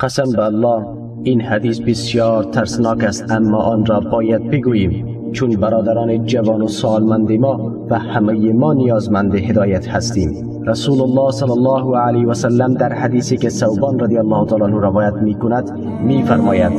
قسم به الله، این حدیث بسیار ترسناک است، اما آن را باید بگوییم، چون برادران جوان و سالمند ما و همه ما نیازمند هدایت هستیم. رسول الله صلی الله علیه و سلم در حدیثی که ثوبان رضی الله تعالی عنه روایت می کند می فرماید: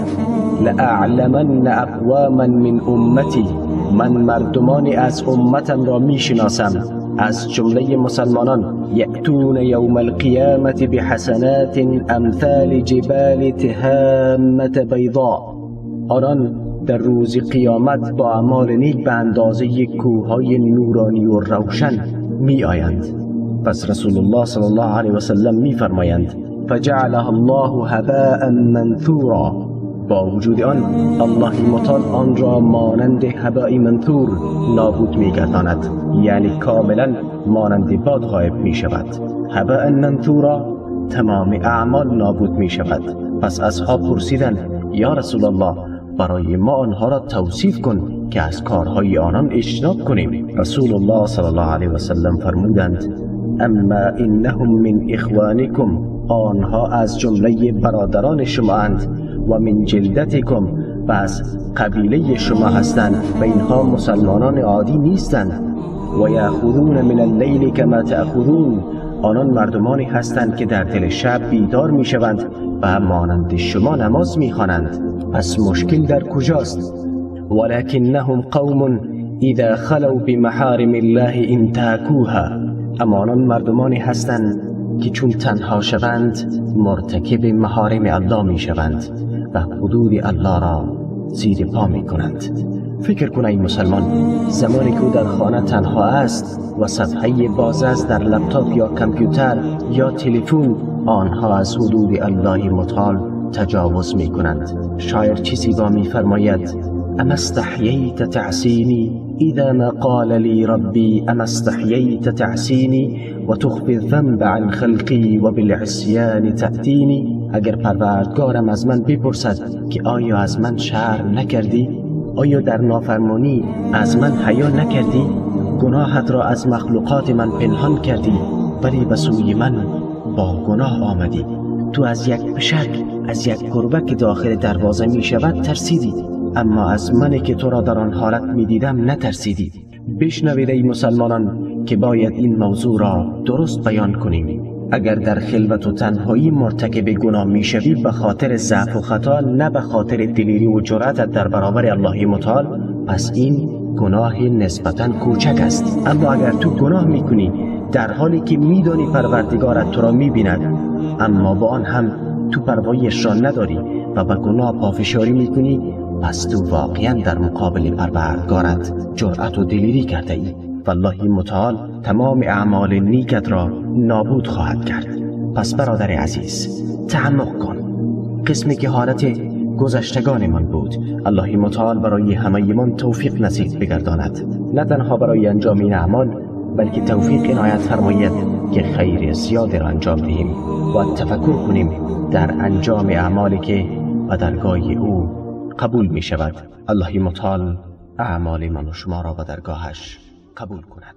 لأعلمن اقواما من امتی، من مردمانی از امتم را می شناسم از جمله مسلمانان، یأتون یوم القیامة بحسنات امثال جبال تهامة بیضاء، آنان در روز قیامت با اعمال نیک به اندازه کوههای نورانی و روشن می آیند. پس رسول الله صلی الله علیه و سلم می فرمایند: فجعلها الله هباء منثورا، با وجود آن الله متعال آن را مانند هباء منثور نابود می گرداند، یعنی کاملا مانند باد غایب می شود. هباء منثورا، تمام اعمال نابود می شود. پس اصحاب پرسیدند: یا رسول الله، برای ما آنها را توصیف کن که از کارهای آنان اجتناب کنیم. رسول الله صلی الله علیه و سلم فرمودند: اما انهم من اخوانکم، آنها از جمله برادران شما اند، و من جلدتکم، و از قبیله شما هستند، و اینها مسلمانان عادی نیستند. و یأخذون من اللیل کما تأخذون، آنان مردمانی هستند که در دل شب بیدار میشوند و مانند شما نماز میخوانند. پس مشکل در کجاست؟ ولکنهم قوم اذا خلوا بمحارم الله انتهکوها، اما آنان مردمانی هستند که چون تنها شوند مرتکب محارم الله میشوند و حدود الله را زیر پا میکنند. فکر کن ای مسلمان، زمانی که او در خانه تنها است و صفحه باز است در لپتاپ یا کامپیوتر یا تلفن، آنها از حدود الله متعال تجاوز میکنند. شاعر چیزی با میفرماید: اما استحییت تعصینی اذا ما قال لی ربی اما استحییت تعصینی و تخفی الذنب عن خلقی و بالعصیان تأتینی. اگر پروردگارم از من بپرسد که آیا از من شرم نکردی؟ آیا در نافرمانی از من حیا نکردی؟ گناهت را از مخلوقات من پنهان کردی، ولی به سوی من با گناه آمدی. تو از یک پشک، از یک گربه که داخل دروازه می شود ترسیدی، اما از من که تو را در آن حالت می دیدم نترسیدی. بشنوید ای مسلمانان که باید این موضوع را درست بیان کنیم. اگر در خلوت و تنهایی مرتکب گناه میشوی به خاطر ضعف و خطا، نه به خاطر دلیری و جرأتت در برابر الله متعال، پس این گناه نسبتا کوچک است. اما اگر تو گناه میکنی در حالی که میدانی پروردگارت تو را میبیند، اما با آن هم تو پروایش را نداری و به گناه پافشاری میکنی، پس تو واقعا در مقابل پروردگارت جرأت و دلیری کرده ای. والله متعال تمام اعمال نیکت را نابود خواهد کرد. پس برادر عزیز، تعمق کن. قسمی که حالت گذشتگانمان بود، الله متعال برای همه من توفیق نصیب بگرداند، نه تنها برای انجام این اعمال، بلکه توفیق عنایت فرماید که خیر زیاد را انجام دهیم و تفکر کنیم در انجام اعمالی که به درگاه او قبول می شود. الله متعال اعمال من و شما را به درگاهش قبول کند.